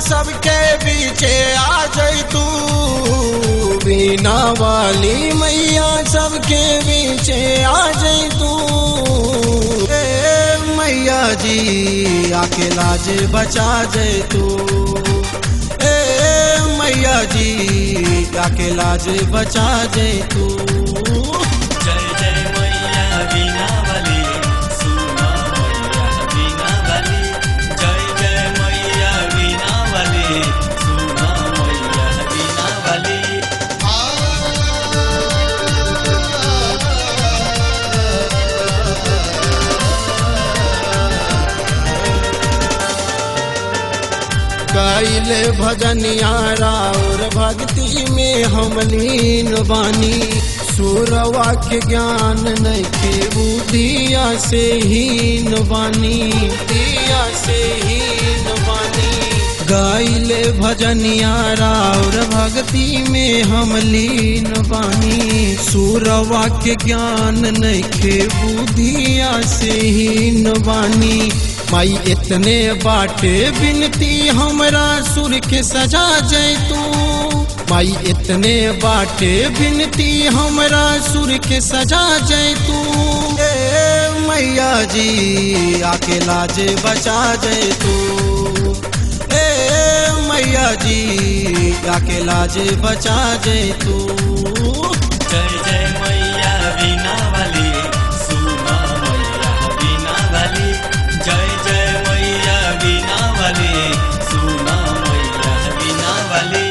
सबके पीछे आ जाई तू। बीना वाली मैया सबके पीछे आ जाई तू। ए मैया जी आके लाज बचा जाए तू। ए मैया जी आके लाज बचा जाए तू। जय जय मैया वीणा वाली, सुना मैया वीणा वाली। जय जय मैया वीणा वाली, सुना मैया वीणा वाली। कैले भजनिया राउर भक्ति में हम लीन बानी। सुरवा के ज्ञान नइखे बुद्धिया से हीन बानी, बुद्धिया से हीन बानी। गाइले भजनिया राउर भक्ति में हम लीन बानी। सुरवा के ज्ञान नइखे बुद्धिया से हीन बानी। माई इतने बाटे बिनती हमरा सुर के सजा जाए तू। माई इतने बाटे बिनती हमरा सुर के सजा जाए तू। ए मैया जी आके लाज बचा जाए तू। ए मैया जी आके लाज बचा जाए तू। जय जय मैया वीणा वाली, सुना मैया वीणा वाली। जय जय मैया वीणा वाली, सुना मैया वीणा वाली।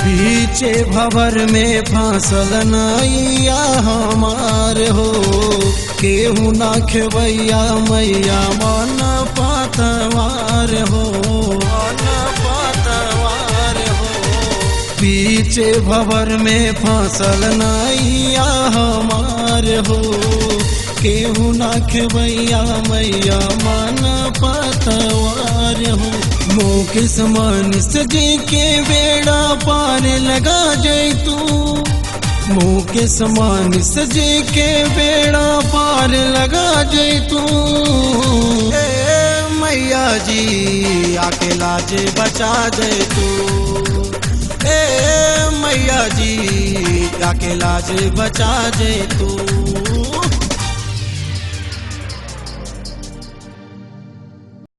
बीचे भवर में फांसल नैया हमार हो। केहू ना खेवैया मैया मन पतवार हो, मन पतवार हो। बीचे भवर में फांसल नैया हमार हो। केहू ना खेवैया मैया मन पतवार हो। मुकेश मानस जी के बेड़ा पार लगा जाए तू। मुकेश मानस जी के बेड़ा पार लगा जाए तू। ए मैया जी आके लाज बचा जाए तू। ए मैया जी आके लाज बचा जाए तू।